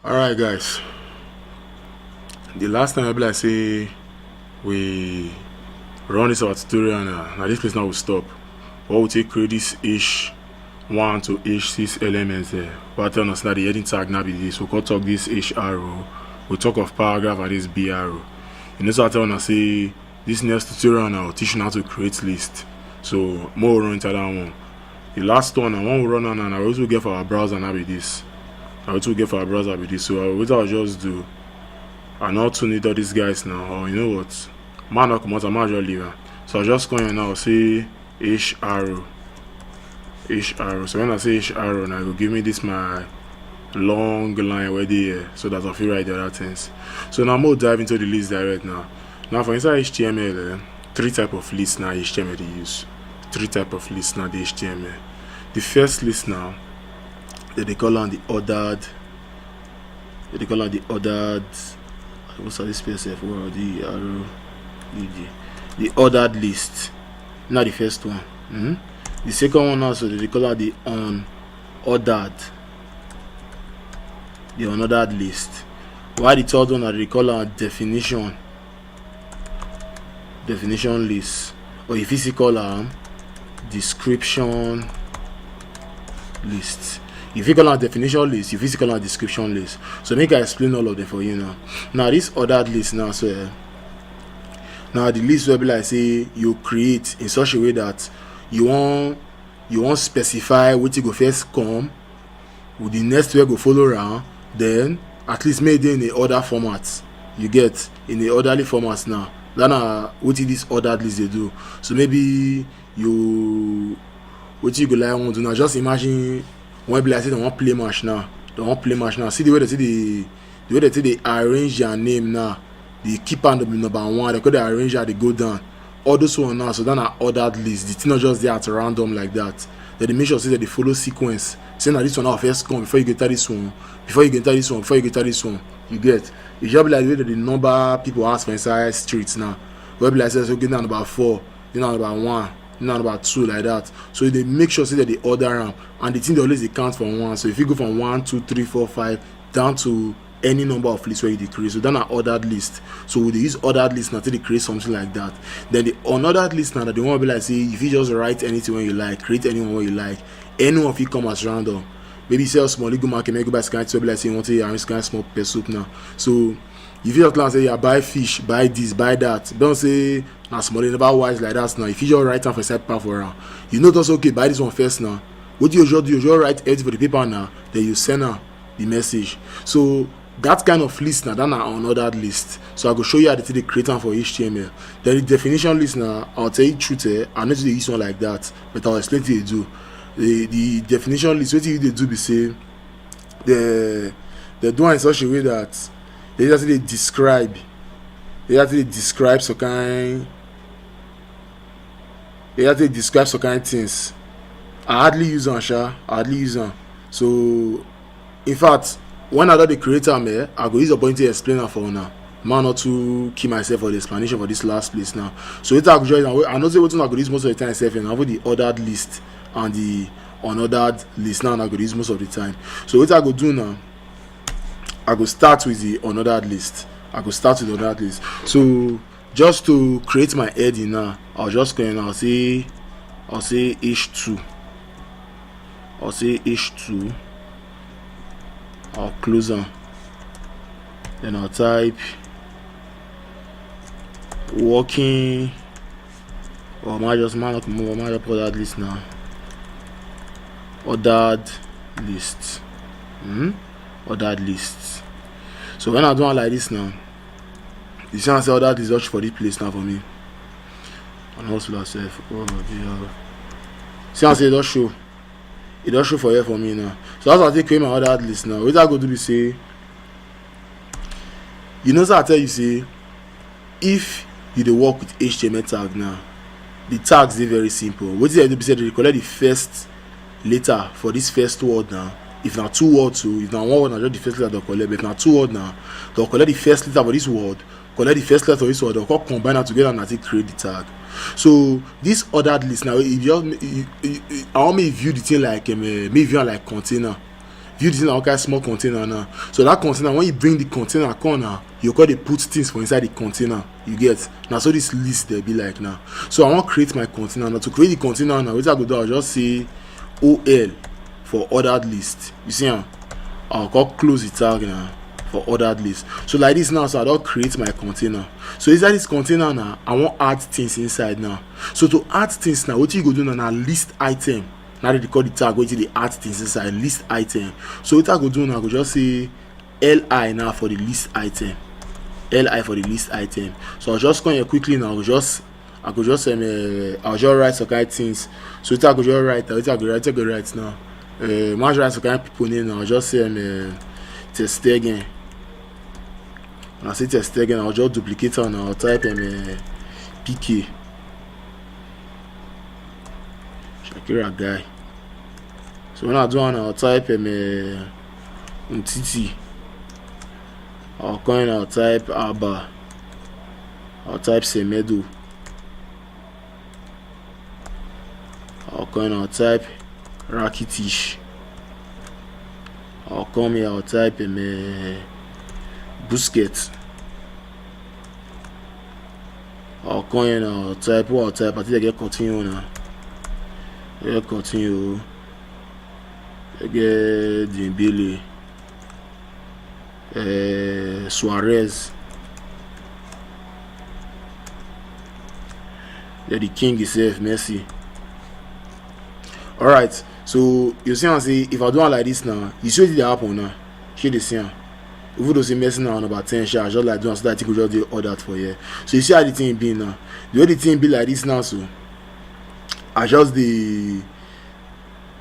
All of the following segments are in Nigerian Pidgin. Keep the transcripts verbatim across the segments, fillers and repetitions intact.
Alright, guys, the last time I be like say we run this our tutorial now, now this place now will stop. What we take create this H one to H six elements there. What I tell us now, the heading tag now be this. We call talk this H R O. We talk of paragraph and this B R O. You know, so I tell us say this next tutorial now teach you how to create list. So more run into that one. The last one, I want to run on and I also get for our browser now be this. I also get for our browser be this. So uh, what I'll just do, I not to need all these guys now. Or you know what? Man, I come out, I might just leave. Am. So I just go in now, say H R O. H R O. So when I say H R O, now it will give me this my long line where they here, so that I feel right the other things. So now I'm gonna dive into the list direct now. Now for inside H T M L, eh, three type of lists now H T M L they use. Three type of lists now the H T M L. The first list now, that they call on the ordered. They call on the ordered. What's this P S F? What are the R O E D? The ordered list. Now the first one. Mhm. The second one also they call out the unordered. The unordered list. Why the third one that they call out definition? Definition list. Or if you see call am description list. If you call am definition list, if you see call am description list. So make I explain all of them for you now. Now this ordered list now, so eh, now the list will be like say you create in such a way that you want you want specify what you go first come with the next way go follow around, then at least make it in the order format. You get in the orderly format now. That na what this ordered list they do. So maybe you what you go like want to now just imagine when be like say they want play match now. They want play match now. See the way they see the the way they see they arrange their name now. They keep on the number one. They could arrange how they go down. All those one now, so then I ordered list. The thing not just there at random like that. Then they make sure say that they follow sequence. Say now this one now first come before you get to this one, before you get to this one, before you get to this one. You get. It just be like the way that the number people ask for inside streets now. Where be like say so get down number four, you know number one, you know number two like that. So they make sure say that they order them, and the thing they always they count from one. So if you go from one, two, three, four, five down to any number of lists where you dey create. So then I ordered list. So we dey use ordered list now to dey create something like that. Then the unordered list now that they want to be like say if you just write anything when you like, create anyone when you like, anyone fit come as random. Maybe you sell small, you go market, maybe you go buy scan to be like say you want to arrange scan small pepper soup now. So if you just plan say yeah, buy fish, buy this, buy that. Don't say na small, you never wise like that now. If you just write am for side paper for am, you know that's okay. Buy this one first now. What you just do, you just write everything for the paper now. Then you send am the message. So that kind of list now, that na unordered list. So I go show you how to take create am for H T M L. Then the definition list now, I'll tell you truth, eh, I know they use one like that, but I'll explain to you do. The the definition list, what you they do be say, they they do in such a way that they just they describe, they just they describe some kind, they just they describe some kind things. I hardly use them, sha. I hardly use them. So in fact, when I don dey create am, eh, I go use opportunity explain am for una. Man not to kill myself for the explanation for this last place now. So it I go just I know say wetin I go use most of the time sef, and have the ordered list and the unordered list now I go use most of the time. So what I go do now, I go start with the unordered list. I go start with the unordered list. So just to create my heading now, I'll just go and I'll say I'll say H two. I'll say H two. I'll close am. Then I'll type working. Or am I just man up more? Am I just ordered list now? Ordered list. Hmm? Ordered list. So when I do am like this now, you see I say ordered list just for this place now for me. And also myself. Oh dear. See I say it just show. It just show for here for me now. So as I take create my ordered list now, what I go do be say, you know, so I tell you say, if you dey work with H T M L tag now, the tags dey very simple. Wetin I do be say they collect the first letter for this first word now. If na two words, so if na one word, na just the first letter they collect. But if na two word now, they collect the first letter for this word, collect the first letter for this word, they come combine am together and I take create the tag. So this ordered list now, if you, you, you, you, I want me view the thing like um, uh, me view am like container. View the thing like one kind small container now. So that container, when you bring the container come now, you go dey put things for inside the container. You get? Na so this list dey be like now. So I wan create my container now. To create the container now, wetin I go do, I go just say O L for ordered list. You see am? I go come close the tag now for ordered list. So like this now, so I don create my container. So inside this container now, I wan add things inside now. So to add things now, wetin you go do now na list item. Now they call the tag wetin dey add things inside, list item. So wetin I go do now, I go just say L I now for the list item. L I for the list item. So I'll just come here quickly now. I'll just I go just um, uh, I'll just write some kind things. So wetin I go just write, wetin I go write, I go write now. Uh, ma just write some kind people name now. I'll just say um, uh, Ter Stegen. When I say Ter Stegen, I'll just duplicate am now. I'll type um, uh, P K. Shaqiri guy. So when I do am, I'll type um, uh, Umtiti. I'll come in, I'll type Alba. I'll type Semedo. I'll come in, I'll type Rakitic. I'll come here, I'll type um, uh, Busquets. I'll come here now, I'll type, what I'll type, I think I get Coutinho now. I get Coutinho. I get Dembele. Uh, Suarez. Yeah, the king himself, Messi. Alright, so you see am say if I do am like this now, you see wetin dey happen now. Shey dey see am? Even though say Messi na number ten sha, I just like do am so that I think we just dey ordered for here. So you see how the thing be now. The way the thing be like this now, so I just dey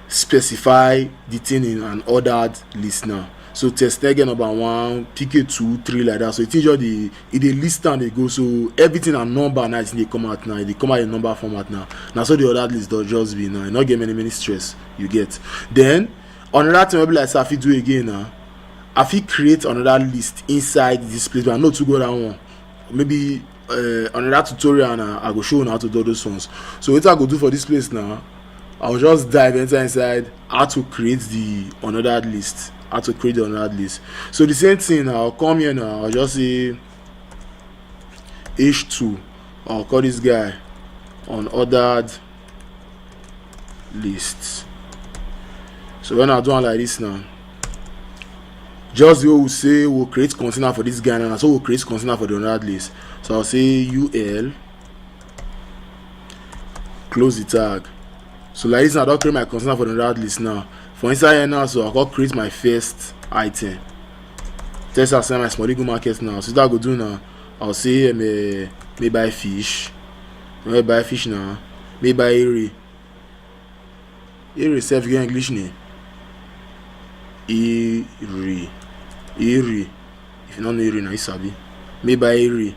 specify the thing in an ordered list now. So Ter Stegen number one, P K two, three like that. So it just dey e dey list am dey go. So everything na number now, it dey come out now. E dey come out in number format now. Na so the ordered list don just be now. E no get many many stress you get. Then another thing wey be like say I fit do again now, I fit create another list inside this place, but I no too go that one. Maybe uh, another tutorial and I, I go show you how to do those ones. So what I go do for this place now, I'll just dive enter inside how to create the unordered list. How to create the unordered list. So the same thing, I'll come here now. I'll just say H two. I'll call this guy unordered list. So when I do am like this now, just the way we say we'll create container for this guy now, so we'll create container for the unordered list. So I'll say U L, close the tag. So like this now, I don create my container for the unordered list now. For inside here now, so I go create my first item. Test as my small legal market now. So that I go do now. I'll say um, uh, me buy fish. Me buy fish now. Me buy ere. Ere sef get English name. Ere. Ere. If you no know ere, na you sabi. Me buy ere.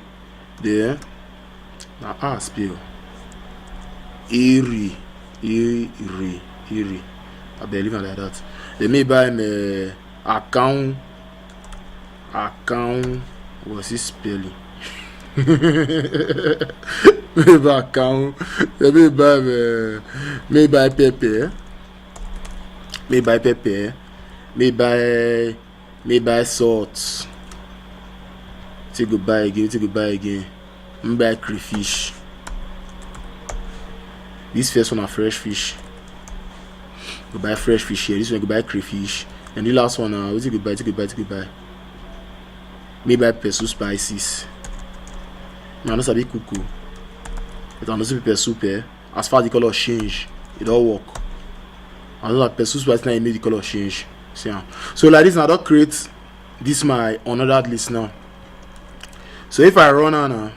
There. Na ah spell. Ere. Ere. Ere. I believe am like that. Then me buy um, uh, account. Account. What's this spelling? Me buy account. Then me buy uh, me buy pepper. Me buy pepper. Me buy me buy salt. Take go buy again. Take go buy again. Me buy crayfish. This first one are fresh fish. Go buy fresh fish here. This one go buy crayfish. And the last one now, uh, what you go buy? Take go buy. Take go buy. Me buy pepper soup spices. Me I no sabi cook o. But I no see pepper soup eh. As far as the color change, it all work. I know that pepper soup spice now e make the color change. See am. So like this now, I don create this my unordered list now. So if I run am now,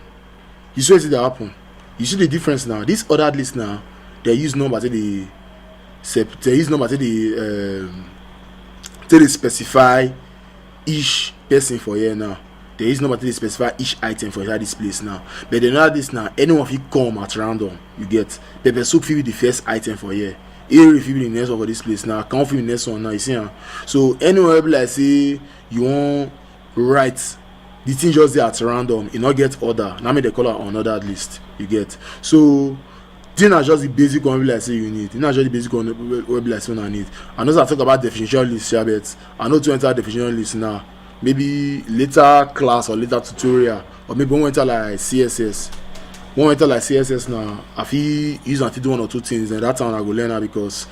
you see wetin dey happen. You see the difference now. This ordered list now, they use number take dey sep they use number take dey um, take dey specify each person for here now. They use number take dey specify each item for inside this place now. But the other this now, anyone fit come at random. You get pepper soup fit be the first item for here. Ere fit be the next one for this place now. Account fit be the next one now. You see am? So anyone wey be like say you wan write the thing just dey at random, e no get order. Na me dey call am unordered list. You get? So Thing na just the basic one wey be like say you need. Thing na just the basic one wey wey be like say una need. I know say I talk about definition list, yeah, but I no too enter definition list now. Maybe later class or later tutorial, or maybe when we enter like C S S. When we enter like C S S now, I fit use am take do one or two things, and that time I go learn am because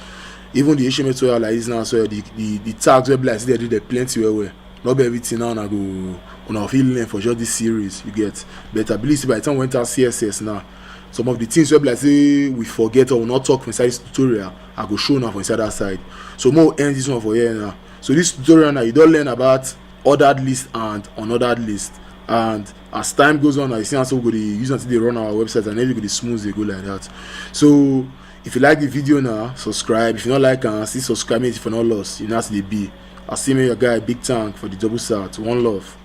even the H T M L tutorial like this now, so the, the, the tags wey be like say dey dey plenty well well. No be everything now una go una fit learn for just this series, you get. But I believe say by the time we enter C S S now, some of the things wey be like say we forget or we no talk for inside this tutorial, I go show una for inside that side. So make we end this one for here now. So this tutorial now, you don learn about ordered list and unordered list. And as time goes on, I see am so we go dey use am take dey run our website, and everything go dey smooth dey go like that. So if you like the video now, subscribe. If you no like am, still subscribe, make you for no loss. You know as e dey be. I still remain your guy, Big Tank, for the Double South. One love.